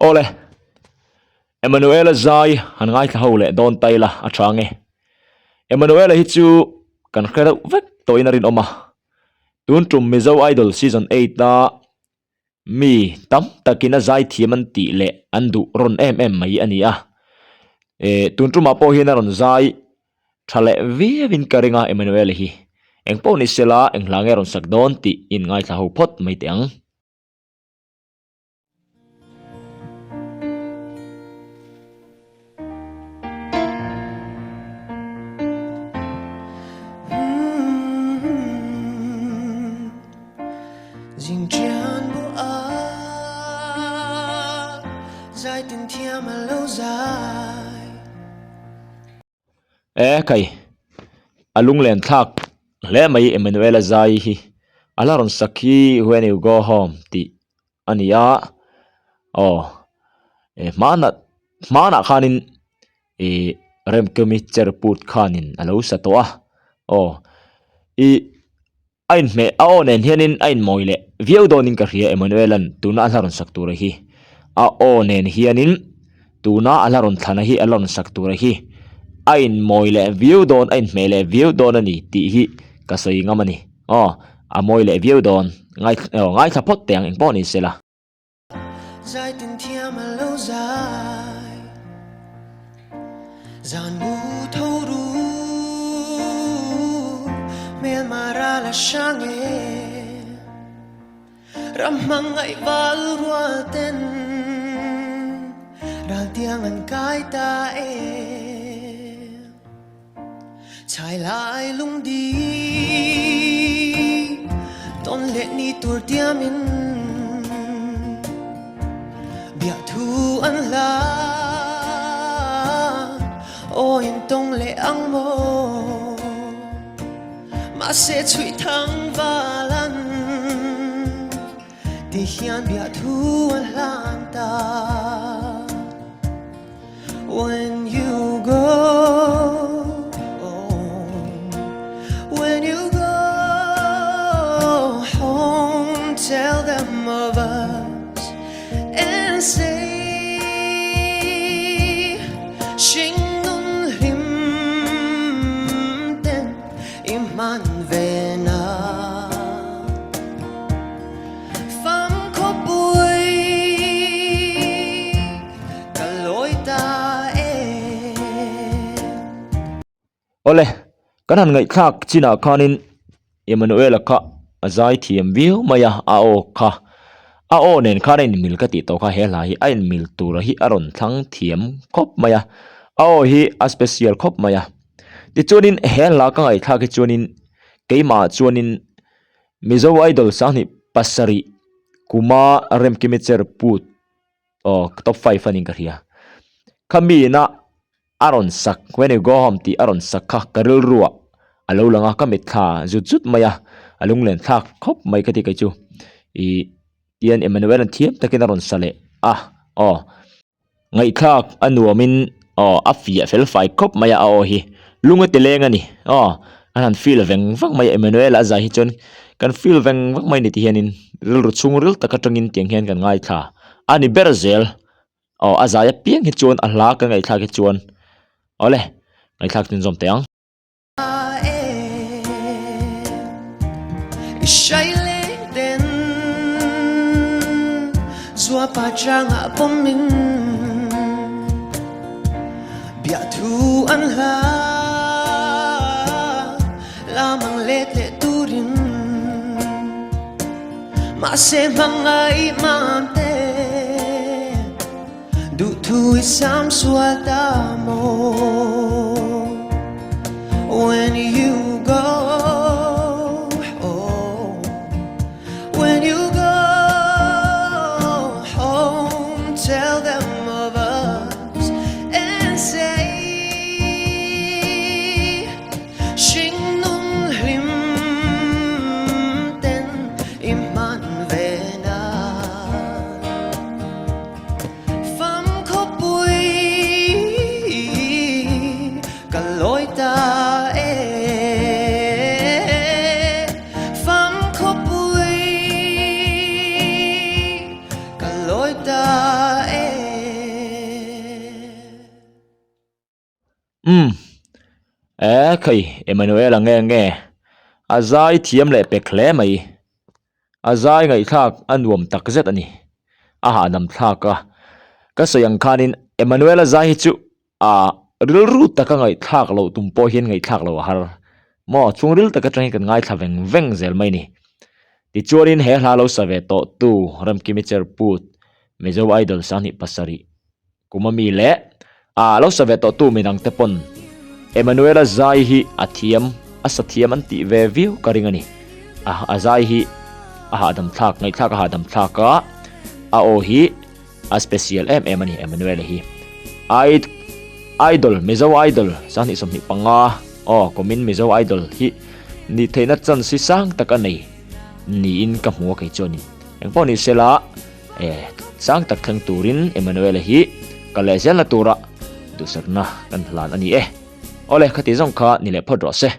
Awle, Emmanuela zai han ngaithla ho leh dawn ta ila a tha nge. Emmanuela hi chu kan hre deuh vek tawhin a rinawm a, tun tum Mizo Idol Season 8 a mi tam takin a zai thiam an tih leh an duh rawn em em mai a ni a. Eh, tun tumah pawh hian a rawn zai tha leh viauin ka ring a Emmanuela hi. Engpawh ni sela eng hla nge a rawn sak dawn tih in ngaithla ho phawt mai teh ang. E kai a lunglen thlak hle mai Emmanuel-a zai hi a la rawn sak hi when you go home tih a ni a aw eh hmanah hmanah khanin ih Remkimi cherput khanin a lo sa tawh a aw ih. A inhmeh a aw nen hianin a inmawi leh viau dawnin ka hria Emmanuel-a'n tuna a hla rawn sak tura hi a aw nen hianin tuna a hla rawn thlana hi a la rawn sak tura hi a inmawi leh viau dawn a inhmeh leh viau dawn a ni tih hi ka sawi ngam a ni aw a mawi leh viau dawn ngai aw ngaithla phawt teh ang engpawh ni sela. When you go When you go home Tell them of us And say Hring nun hlim ten I man ve na Fam khawpui Ka lawi ta e. Awle, kan han ngaihthlak chinah khanin Emmanuel-a kha a zai thiam viau mai a, a aw kha a aw nen khan a inmil ka tih tawh kha he hla hi a inmil tura hi a rawn thlang thiam khawp mai a, a aw hi a special khawp mai a. Tichuanin he hla ka ngaihthlak hi chuanin keimah chuanin Mizo Idol 2007 kuma Remkimi Cherput aw top 5 anin ka hria khami ina a rawn sak when you go home tih a rawn sak kha ka rilru ah a lo lang a ka mitthla zut zut mai a a lunglen thlak khawp mai ka ti kei chu ih tian Emmanuel an thiam takin a rawn sa leh a aw ngaihthlak a nuamin aw a fiah fel fai khawp mai a a aw hi lung a ti leng a ni aw an han feel veng vak mai a Emmanuel a zai hi chuan kan feel veng vak mai ni ti hianin rilru chhungril tak atangin tiang hian kan ngaithla a ni ber zel aw a zai apiang hi chuan a hla ka ngaihthlak hi chuan awle ngaihthlak chhunzawm teh ang. Mahse hmangaih mamte duhthu i sam sual ta maw When you go oh, When you go home Tell them of us and say Hring nun hlim ten i hman ve na Fam khawpui ka lawi ta e Fam khawpui ka lawi ta e. Umm. E khei Emmanuel-a nge nge a zai thiam leh pek hle mai. A zai ngaihthlak a nuam tak zet a ni. A hahdam thlak a. Ka sawi ang khanin Emmanuel-a zai hi chu a rilru taka ngaihthlak loh tum pawh hian ngaihthlak loh a har. Maw chhungril tak atangin kan ngaithla veng veng zel mai ni. Tichuanin he hla lo sa ve tawh tu Remkimi Cherput, Mizo Idol 2007 kum ami leh a lo sa ve tawh tu midang te pawn Emmanuel-a zai hi a thiam a sa thiam an tih ve viau ka ring a ni. A a zai hi a hahdam thlak ngaihthlak a hahdam thlak a a aw hi a special em em a ni Emmanuel-a hi. I Idol Mizo Idol 2025 aw kumin Mizo Idol hi nih theihna chance hi sang tak a nei niin ka hmu a kei chuanin engpawh ni sela E, sang tak thleng turin Emmanuel-a hi kal leh zelna tura duhsakna kan hlan a ni e. Awle, khati zawng kha ni leh phawt rawh se.